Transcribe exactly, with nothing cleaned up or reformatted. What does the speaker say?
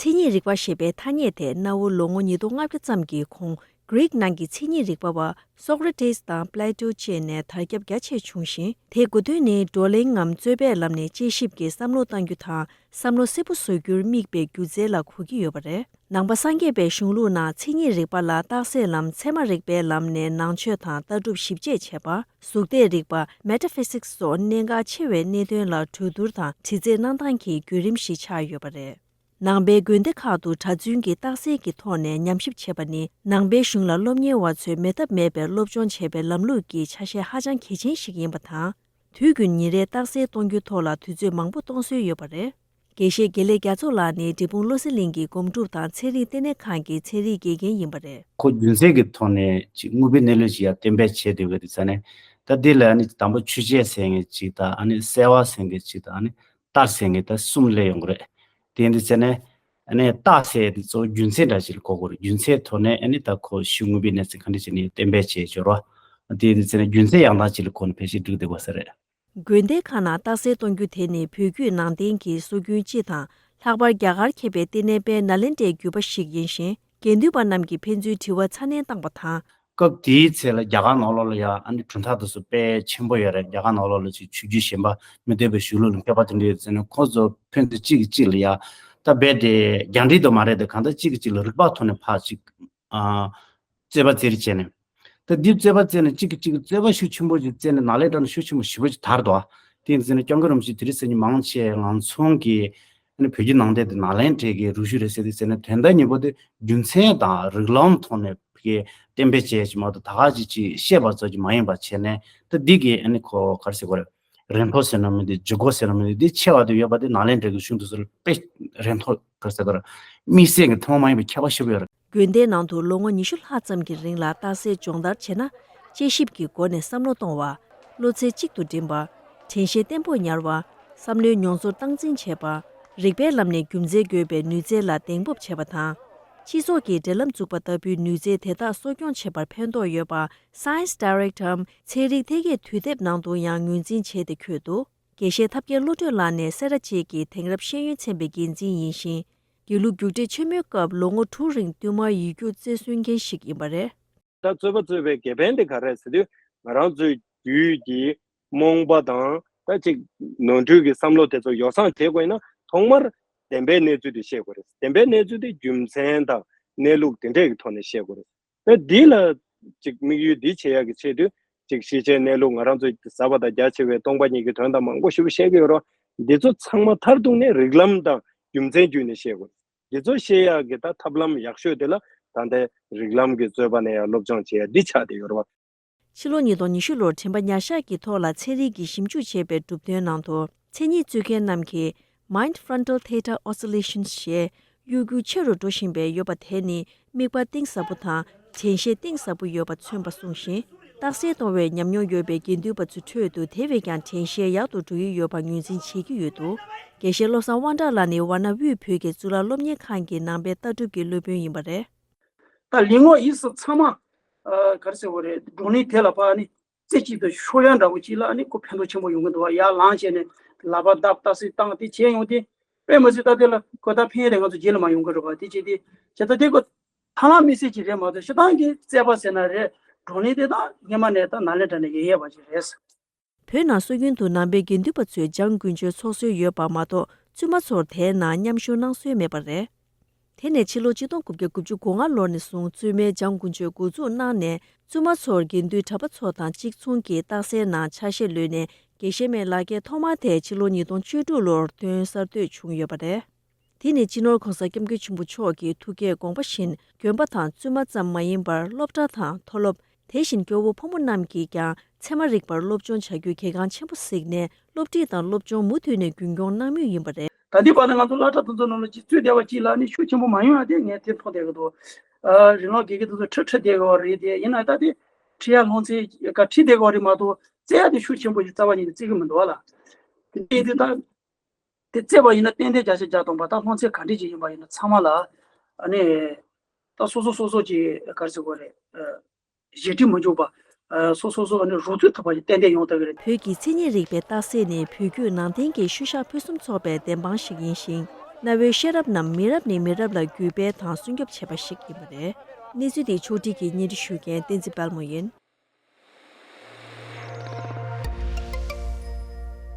མཚན་ཉིད་རིག་པ་ཞེས་པའི་ཐ་སྙད་དེ་གནའ་བོའི་ལོ་ངོ་ཉིས་སྟོང་ལྔ་བརྒྱ་ཙམ་གྱི་གོང་གྷི་རིག་ནང་གི་མཚན་ཉིད་རིག་པ་བ་སོ་ཀྲ་ཏེས་དང་པི་ལེ་ཏོ་བཅས་ནས་དར་ཁྱབ་རྒྱ་ཆེ་བྱུང་ཞིང་། དེའི་དགོས་དོན་ནི་བགྲོ་གླེང་ངམ་རྩོད་པའི་ལམ་ནས་དཔྱད་ཞིབ་ཀྱི་བསམ་བློ་གཏང་རྒྱུ་དང་། བསམ་བློ་གསལ་པོ་བཟོ་རྒྱུར་དམིགས་པའི་སྒྱུ་རྩལ་ལ་གོ་གི་ཡོད་པ་རེད། ནང་པ་སངས་རྒྱས་པའི་གཞུང་ལུགས་ནང་མཚན་ཉིད་རིག་པ་ལ་རྟགས་གསལ་ལམ་ཚད་མ་རིག་པའི་ལམ་ནས་ནང་ཆོས་དང་ལྟ་གྲུབ་ཞིབ་དཔྱད་བྱས་པ། གཟུགས་འདས་རིག་པ་Metaphysics སོགས་གནད་འགག་ཆེ་བའི་གནད་དོན་ལ་གྲོས་བསྡུར་དང་དྲི་རྩད་གནང་སྟངས་ཀྱི་བརྒྱུད་རིམ་ཞིག་ཆགས་ཡོད་པ་རེད། ནང་པའི་དགོན་སྡེ་ཁག་ཏུ་གྲྭ་བཙུན་གྱི་རྟགས་གསལ་གྱི་ཐོག་ནས་ཉམས་ཞིབ་བྱེད་པ་ནི་ནང་པའི་གཞུང་ལ་སློབ་གཉེར་བ་ཚོས་མེད་ཐབས་མེད་པའི་སློབ་སྦྱོང་བྱེད་པའི་ལམ་ལུགས་ཀྱི་ཆ་ཤས་ཧ་ཅང་གལ་ཆེན་ཞིག་ཡིན་པ་དང་། དུས་རྒྱུན་ཉིན་རེའི་རྟགས་གསལ་གཏོང་རྒྱུའི་ཐོག་ལ་དུས་ཚོད་མང་པོ་གཏོང་སྲོལ་ཡོད་པ་རེད། དགེ་བཤེས་དགེ་ལེགས་རྒྱ་མཚོ་ལགས་ནི་འབྲས་སྤུངས་བློ་གསལ་གླིང་གི་སྒོམ་སྒྲུབ་དང་ཚན་རིག་ལྟེ་གནས་ཁང་གི་ཚན་རིག་དགེ་རྒན་ཡིན་པ་རེད། ཁོ་རྒྱུ་མཚན་གྱི་ཐོག་ནས་ཅིག་དངོས་པོའི་གནས་ལུགས་ཅིག་ཡང་གཏན་འབེབས་བྱས་འདུག་གི་དུས་ཚོད་ནས། ད་འདི་ལ་ནི་དང་པོ་ཆོས་ཅན་ཟེར་མཁན་ཅིག་དང་། ཨ་ནི་གསལ་བ་ཟེར་མཁན་ཅིག་དང་། ཨ་ནི་རྟགས་ཟེར་མཁན་ད་གསུམ་སླེབས་ཡོང་གི་རེད། དེ་ཡིན་དུས་ཚོད་ནས་ཨ་ནི་རྟགས་ཟེར་དེ་གཙོ་བོ་རྒྱུ་མཚན་འདྲ་ཅིག་ལ་གོ་དགོས་རེད། རྒྱུ་མཚན་ཐོག་ནས་ཨ་ནི་ད་ཁོ་ཤུགས་དངོས་པོའི་གནས་ཚུལ་ག་འདྲ་ཅིག་ནས་གཏན་འབེབས་བྱས་སྦྱོར་བ། དེ་ཡིན་དུས་ཚོད་ནས་རྒྱུ་མཚན་ཡང་དག་ཅིག་ལ་གོ་ནས་ཕལ་ཆེར་འགྲིག་བསྡད་དགོས་ས་རེད། དགོན་སྡེ་ཁག་ནང་རྟགས་གསལ་གཏོང་རྒྱུ་དེ་ནི་བོད་བརྒྱུད་ནང་བསྟན་གྱི་སྲོལ་རྒྱུན་སྤྱི་དང་། ལྷག་པར་རྒྱ་གར་མཁས་པའི་ལྟེ་གནས་པའི་ནཱ་ལེནྡྲའི་བརྒྱུད་པ་ཞིག་ཡིན་ཞིང་། དགེ་འདུན་པ་རྣམས་ཀྱིས་ཕན་ཚུན་དྲི་བ་ཚ་ནན་བཏང་པ་དང་། སྐབས་དེའི་ཚེ་ལ་རྒྱ་གར་ནང་ལོགས་ལ་ཡང་ཨ་ནི་གྲུབ་མཐའ་དེ་ཚོ་དཔེ་ཆེན་པོ་ཡོད་རེད། རྒྱ་གར་ནང་ལོགས་ལ་ཅིག་ཆོས་བརྒྱུད་གཞན་པ་མི་འདོད་པའི་གཞུང་ལུགས་ལ་མཁས་པ་དེ་འདྲ་ཡོད་ཟེར་ནས་ཁོང་ཚོ་ཕན་ཚུན་གཅིག་གིས་གཅིག་ལ་ཡང་ད་རྦད་དེ་རྒྱང་འདྲིས་དུ་མ་རེད་དེ། གང་ལྟར་གཅིག་གིས་གཅིག་ལ་རིག་པ་ཐོག་ནས་ཕར་ཅིག་ཨ། རྩོད་པ་རྩེ་རེས་བྱས་ནས། ད་འདི་རྩོད་པ་རྩེ་ནས་གཅིག་གིས་གཅིག་རྩོད་པ་ཤུགས་ཆེན་པོ་ཞིག་རྩེ་ནས་ནཱ་ལེནྡྲ་ནས་ཤུགས་ཆེན་པོ་ཞེ་པོ་ཅིག་དར་འདུག། དེ་ཡིན་ཟེར་ནས་སྐྱབས་མགོན་རིན་པོ་ཆེ་དེ་རིང་སང་ཉིན་མང་ཆེ་ང་ཚོ་གི་ཨ་ནི་བོད་བརྒྱུད་ནང་བསྟན་དེ་ནཱ་ལེནྡྲའི་གི་རུ་ཤུལ་རེད་ཟེར་དུས་ཟེར་ནས། དོན་དག་ངེས་པོ་དེ་རྒྱུ་མཚན་དང་རིགས་ལམ་ཐོག་ནས་གི་གཏན་འབེབས་བྱས་ཅིག་མ་གཏོགས། ད་ག་ཅིག་ཅིག་བཤད་པ་ཚོ་ཅིག་མ་ཡིན་པ་བྱས་ནས། ད་འདི་གི་ཨ་ནི་ཁོ་ག་རེ་ཟེར་དགོས་རེད། རིན་ཐང་ཟེར་ན་མི་འདུག། ལྗིད་ཁོག་ཟེར་ན་མི་འདུག། འདི་ཆེ་བ་དེ་ཡོད་པ་དེ་ནཱ་ལེནྡྲའི་གི་གཞུང་དེ་ཚོ་ལ་དཔེ་རིན་ཐང་ག་རེ་ཟེར་དགོས་རེད། དམིགས་བསལ་གྱི་ཐོག་མ་ཡིན་པའི་ཁྱད་པར་ཞེ་པོ་ཡོད་རེད། དགོན་སྡེའི་ནང་དུ་ལོ་ངོ་ཉི་ཤུ་ལྷག་ཙམ་གྱི་རིང་ལ་རྟགས་གསལ་སྦྱོང་བརྡར་བྱས་ན། དཔྱད་ཞིབ་ཀྱི་སྒོ་ནས་བསམ་བློ་གཏོང་བ། བློ་ཚད་གཅིག་ཏུ་འགྲིམ་པ། དྲན་ཤེས་བརྟན་པོར་ཉར་བ། བསམ་བློའི་མྱོང་ཚོར་སྟངས་འཛིན་བྱེད་པ། རིགས་པའི་ལམ་ནས་རྒྱུ་མཚན་འགོད་པའི་ནུས་རྩལ་ལ་གདེང་སྤོབས་བྱེད་པ་དང་། སྤྱི་ཚོགས་ཀྱི་འབྲེལ་ལམ་འཛུགས་པ་ལྟ་བུའི་ནུས་རྩལ་དེ་དག་གསོ་སྐྱོང་བྱེད་པར་ཕན་ཐོགས་ཡོད་པ། Science Direct འམ་ཚན་རིག་ཐད་ཀའི་དུས་དེབ་ནང་དུ་ཡང་ངོས་འཛིན་བྱས་ཏེ་འཁོད་འདུག། དགེ་བཤེས་ཐབས་མཁས་བློ་གྲོས་ལགས་ནི་སེ་ར་བྱེས་ཀྱི་དེང་རབས་ཤེས་ཡོན་ཚན་པའི་འགན་འཛིན་ཡིན་ཞིང་། དགེ་ལུགས་རྒྱུགས་སྤྲོད་ཆེན་མོའི་སྐབས་ལོ་ངོ་དྲུག་རིང་བསྟུད་མར་ཡིག་རྒྱུགས་རྩེར་སོན་མཁན་ཞིག་ཡིན་པ་རེད། ད་རྩོད་པ་རྩོད་པའི་དགེ་ཕན་དེ་ག་རེ་ཟེར་དུས། ང་རང་ཚོའི་རྒྱུད་ཀྱི་རྨོངས་པ་དང་། ད་ཅིག་ནོར་འཁྲུལ་གྱི་བསམ་བློ་དེ་ཚོ་ཡོ་བསྲང་བྱེད་དགོས་ན། ཐོག་མར་བདེན་པའི་གནས་ཚུལ་དེ་ཤེས་དགོས་རེད། བདེན་པའི་གནས་ཚུལ་དེ་རྒྱུ་མཚན་དང་གནས་ལུགས་དེ་འདྲས་ཀྱི་ཐོག་ནས་ཤེས་དགོས་རེད། ད་འདི་ལ་ཅིག་དམིགས་ཡུལ་འདི་བྱེད་ཡག་གི་ཆེད་དུ། ཅིག་ཤེས་བྱའི་གནས་ལུགས། ང་རང་ཚོ་ཟབ་པ་དང་རྒྱ་ཆེ་བའི་སྟོང་པ་ཉིད་ཀྱི་དོན་དང་མང་པོ་ཞིག་བཤད་ཀྱི་ཡོད་རེད། འདི་ཚོ་ཚང་མ་མཐར་གཏུགས་ནས་རིགས་ལམ་དང་རྒྱུ་མཚན་བརྒྱུད་ནས་བཤད་དགོས། འདི་ཚོ་ཤེས་ཡག་གི་ད་ཐབས་ལམ་ཡག་ཤོས་དེ་ལ་ད་ལྟའི་རིགས་ལམ་གྱི་རྩོད་པ་ནས་ཡང་སློབ་སྦྱོང་བྱེད་ཡག་འདི་ཆགས་བསྡད་ཡོད་རེད་བ། ཕྱི་ལོ་ཉིས་སྟོང་ཉི་ཤུ་ལོར་དྲན་པ་ཉར་བཞག་གི་ཐོག་ལ་ཚན་རིག་གིས་ཞིབ་འཇུག་བྱས་པའི་གྲུབ་དོན་ནང་དུ། མཚན་ཉིད་རྩོད་མཁན་རྣམས་ཀྱིས་Mind Frontal Theta Oscillations ཞེས་གཡོ་སྒྱུ་ཆེ་རུ་འགྲོ་བཞིན་པའི་ཡོད་པ་དེ་ནི་དམིགས་པ་གཏིང་ཟབ་པོ་དང་དྲན་ཤེས་གཏིང་ཟབ་པོ་ཡོད་པ་མཚོན་པ་གསུངས་ཤིང་། རྟགས་གསལ་གཏོང་བའི་ཉམས་མྱོང་ཡོད་པའི་དགེ་འདུན་པ་ཚོའི་ཁྲོད་དུ་དེ་བས་ཀྱང་དྲན་ཤེས་ཡག་ཏུ་འགྲོ་ཡི་ཡོད་པ་ངོས་འཛིན་བྱེད་ཀྱི་ཡོད་འདུག། དགེ་བཤེས་བློ་བཟང་དབང་གྲགས་ལགས་ནི་ཝཱ་ཎ་དབུས་བོད་ཀྱི་གཙུག་ལག་སློབ་གཉེར་ཁང་གི་ནང་པའི་ལྟ་གྲུབ་ཀྱི་སློབ་དཔོན་ཡིན་པ་རེད། ད་ལུས་ངག་ཡིད་གསུམ་ཚང་མ། ཨ། ག་རེ་ཟེར་དགོས་རེད། བགྲོ་གླེང་དེ་ལ་ཕར་ནི་རྩེ་གཅིག་ཏུ་ཤོར་ཡག་འདྲ་བོ་ཅིག་ལ་ནི་ཁོ་ཕན་ཐོགས་ཆེན་པོ་ཡོང་གི་འདུག་བ། ཡར་ལངས་བྱས་ནས་ལག་པ་བརྡབ་ལྟ་སྲིད་བཏང་དེ་བྱས་ཡོང་དེ། དཔེ་མ་སྲིད་ད་དེ་ལ་གོ་ད་ཕན་ཡག་དེ་ང་ཚོ་རྗེས་ལ་མ་ཡོང་གི་རེད་བ། དེ་བྱས་དེ་བྱས་ད་དེ་ཁོ་ཐབས་ལམ་དམིགས་བསལ་ཅིག་རེད་མ་གཏོགས། སྤྱིར་བཏང་གི་རྩོད་པ་ཟེར་ན་རེད། བགྲོ་གླེང་དེ་ད་སྔས་མ་ནས་ད་ནཱ་ལེནྡྲ་ནས་ཡོང་ཡོད་པ་ཅིག་རེད། བོད་ནང་སྲོལ་རྒྱུན་དུ་ནང་པའི་དགེ་འདུན་པ་ཚོས་འཇང་དཀོན་མཆོག་འཚོགས་སྲོལ་ཡོད་པ་མ་གཏོགས། བཙུན་མ་ཚོར་དེའི་ནང་མཉམ་ཞུགས་གནང་སྲོལ་མེད་པ་རེད། དེ་ནས་ཕྱི་ལོ་ཆིག་སྟོང་དགུ་བརྒྱ་དགུ་བཅུ་གོ་ལྔ་ལོ་ནས་བཟུང་བཙུན་མའི་འཇང་དཀོན་མཆོག་འགོ་འཛུགས་གནང་ནས། བཙུན་མ་ཚོར་དགེ་འདུན་གྲྭ་པ་ཚོ་དང་གཅིག་མཚུངས་ཀྱི་རྟགས་གསལ་ནང་ཆ་ཤས་ལོན་ནས། དགེ་བཤེས་མའི་ལག་འཁྱེར་ཐོག་མ་དེ་ཕྱི་ལོ་ཉིས་སྟོང་བཅུ་དྲུག་ལོར་ཐོན་གསར་གཏོད་བྱུང་ཡོད་པ་རེད། དེ་ནི་སྤྱི་ནོར་༧གོང་ས་༧སྐྱབས་མགོན་ཆེན་པོ་མཆོག་གི་ཐུགས་བསྐྱེད་དགོངས་པ་བཞིན། དགོན་པ་དང་བཙུན་མ་ཙམ་མ་ཡིན་པར། སློབ་གྲྭ་དང་མཐོ་སློབ། དེ་བཞིན་སྐྱོ་བོ་ཕོ་མོ་རྣམས་ཀྱིས་ཀྱང་ཚད་མ་རིག་པར་སློབ་སྦྱོང་བྱ་རྒྱུ་གལ་འགངས་ཆེན་པོ་གཟིགས་ནས། སློབ་ཁྲིད་དང་སློབ་སྦྱོང་མུ་མཐུད་ནས་རྒྱུན་འཁྱོངས་གནང་མུས་ཡིན་པ་རེད། ད་ལྟའི་བར་དུ་ང་ཚོ་སློབ་གྲྭ་དེ་ཚོ་ནང་ལ་ཅིག་གཙོས་བསྡད་པ་ཅིག་ལ་ནི་ཤུགས་ཆེན་པོ་མ་ཡོང་ཡག་དེ་ངས་དེ་མཐོང་བསྡད་ཀྱི་འདུག། ཨ། རིགས་ལམ་དགེ་རྒན་དེ་ཚོ་ཁྲིད་ཁྲིད་བསྡད་ཀྱི་ཡོད་རེད་དེ། ཡིན་ན་ད་དེ་ཁྲིད་ཡག་སློབ་ཚན་ག་ཁྲིད་བསྡད་ཀྱི་ཡོད་རེད་མ་གཏོགས། རྩོད་ཡག་དེ་ཤུགས་ཆེན་པོ་ཞིག་རྩ་བ་ཉིད་ནས་རྩོད་ཀྱི་མི་འདུག་བ་ལ། དེ་འདྲ་ཡིན་དུས་ད། དེ་རྩོད་པ་ཡིན་ན་ཏན་ཏན་བརྒྱ་ཆ་བརྒྱ་སྟོང་པ། ད་སློབ་ཚན་ག་འདྲ་ཅིག་ཡིན་པ་ཡིན་ན་ཚང་མ་ལ། ཨ་ནི། ད་སོ་སོ་སོ་སོ་ཅིག་ག་རེ་ཟེར་དགོས་རེད། ཨ། བརྗེད་ཁྲིད་མ་འཇུག་པ། ཨ། སོ་སོ་སོ་ཨ་ནི་རོགས་ཚུད་ཐུབ་པ་ཞིག་ཏན་ཏན་ཡོང་ཐུབ་ཀྱི་རེད། བོད་ཀྱི་མཚན་ཉིད་རིག་པའི་རྟགས་གསལ་ནི་བོད་བརྒྱུད་ནང་བསྟན་གྱི་ཤུལ་བཞག་ཕུན་སུམ་ཚོགས་པའི་བདེན་དཔང་ཞིག་ཡིན་ཞིང་། གནའ་བོའི་ཤེས་རབ་རྣམས་མི་རབས་ནས་མི་རབས་ལ་བརྒྱུད་སྤེལ་དང་སྲུང་སྐྱོབ་བྱས་པ་ཞིག་ཡིན་པ་རེད། གནས་ཚུལ་འདི་ཕྱོགས་སྒྲིག་གིས་སྙན་སྒྲོན་ཞུ་མཁན་བསྟན་འཛིན་དཔལ་མོ་ཡིན།